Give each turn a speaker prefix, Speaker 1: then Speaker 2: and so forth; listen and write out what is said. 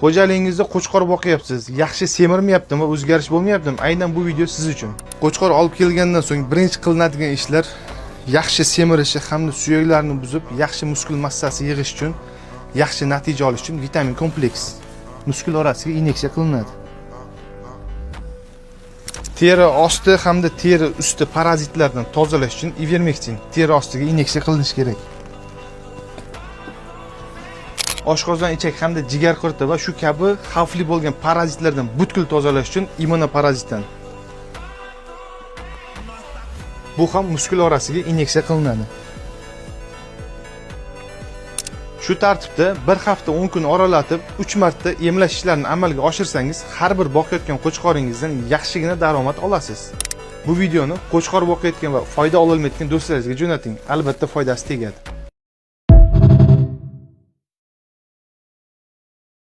Speaker 1: Xo'jaligingizda qo'chqor boqyapsiz, yaxshi semirmayaptimi va o'zgarish bo'lmayaptimi? Aynan bu video siz uchun. Qo'chqor olib kelgandan so'ng birinchi qilinadigan ishlar yaxshi semirishi hamda suyaklarni buzib, yaxshi muskul massasi yig'ish uchun, yaxshi natija olish uchun vitamin kompleks muskul orasiga inyeksiya qilinadi. Teri osti hamda teri usti parazitlardan tozalash uchun ivermektin teri ostiga inyeksiya qilinishi kerak. Oshqozon, ichak hamda jigar qurti va shu kabi xavfli bo'lgan parazitlardan butkul tozalash uchun immunoparazitan. Bu ham muskul orasiga inyeksiya qilinadi. Shu tartibda bir hafta 10 kun oralatib 3 marta emlash ishlarini amalga oshirsangiz, har bir boqayotgan qo'chqoringizdan yaxshigina daromad olasiz. Bu videoni qo'chqor boqayotgan va foyda ololmayotgan do'stlaringizga jo'nating. Albatta foydasi tegadi.